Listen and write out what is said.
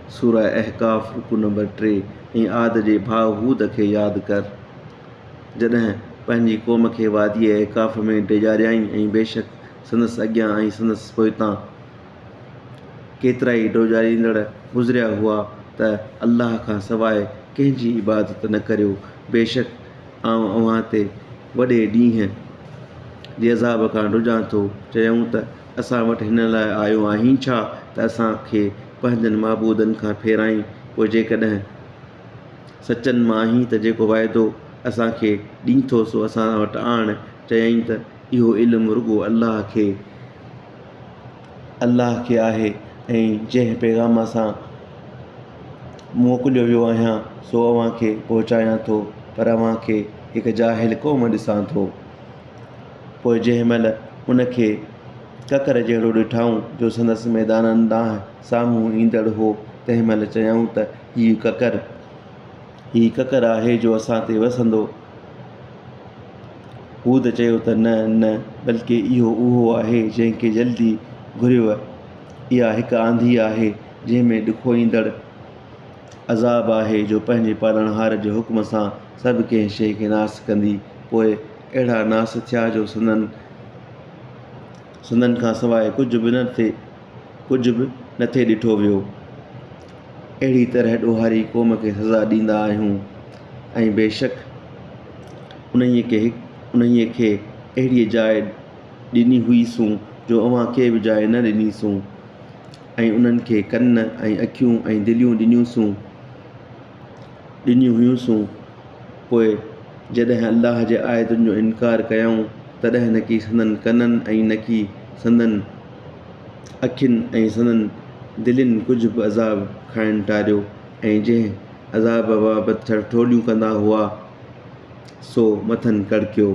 سوره احقاف رڪوع نمبر 3 ۽ عاد جي ڀاء هود کي ياد ڪر، جڏهن پنهنجي قوم کي واديء احقاف ۾ ڊيڄاريائين ۽ بيشڪ سندس اڳيان ۽ سندس پوئتان ڪيترائي ڊوڄاريندڙ گذريا هئا ته الله کان سواء ڪنهن جي عبادت نه ڪريو، بيشڪ آئون اوهان تي وڏي ڏينهن جي عذاب کان ڊڄان ٿو. چيائون ته اسان وٽ هن لاء آيو آهين ڇا ته اسان کي پنهنجن معبودن کان ڦيرائين، پوء جيڪڏهن سچن مان آهين ته جيڪو وعدو اسان کي ڏين ٿو سو اسان وٽ آڻ. چيائين ته اهو علم رڳو الله کي الله کي آهي ۽ جنهن پيغام سان موڪليو ويو آهيان سو اوهان کي پهچايان ٿو پر اوهان کي هڪ جاهل قوم ڏسان ٿو. پوء جنهن مهل ان کي ڪڪر جهڙو ڏٺائون جو سندس ميدانن ڏانهن سامهون ايندڙ هو تنهن مهل چيائون ته هي ڪڪر هي ڪڪر آهي جو اسان تي وسندو. هود چيو ته نه نه بلڪه اهو اهو آهي جنهن کي جلدي گهريو. اها هڪ آنڌي آهي جنهن ۾ ڏکوئيندڙ عذاب آهي جو پنهنجي پالڻهار جي حڪم سان سڀ ڪنهن شيء کي ناس ڪندي. پوء اهڙا ناس ٿيا جو سندن سندن کان سواء ڪجهه به نه ٿي ڪجهه به نه ٿي ڏٺو ويو. اهڙي طرح ڏوهاري قوم کي سزا ڏيندا آهيون ۽ بيشڪ انهيء کي انهيء کي اهڙي جاء ڏني هئي سون جو اوهان کي به جاء نه ڏني سون ۽ انهن کي ڪن ۽ اکيون ۽ دليون ڏنيون سون ڏنيون هيون سون پوء جڏهن الله جي آيتن جو انڪار ڪيائون تڏهن نڪي سندن ڪنن ۽ نڪي سندن اکين ۽ سندن دلين ڪجهه به عذاب کانئن ٽاريو ۽ جنهن عذاب بابت ٺٺوليون ڪندا هئا، سو مٿن ڪڙڪيو.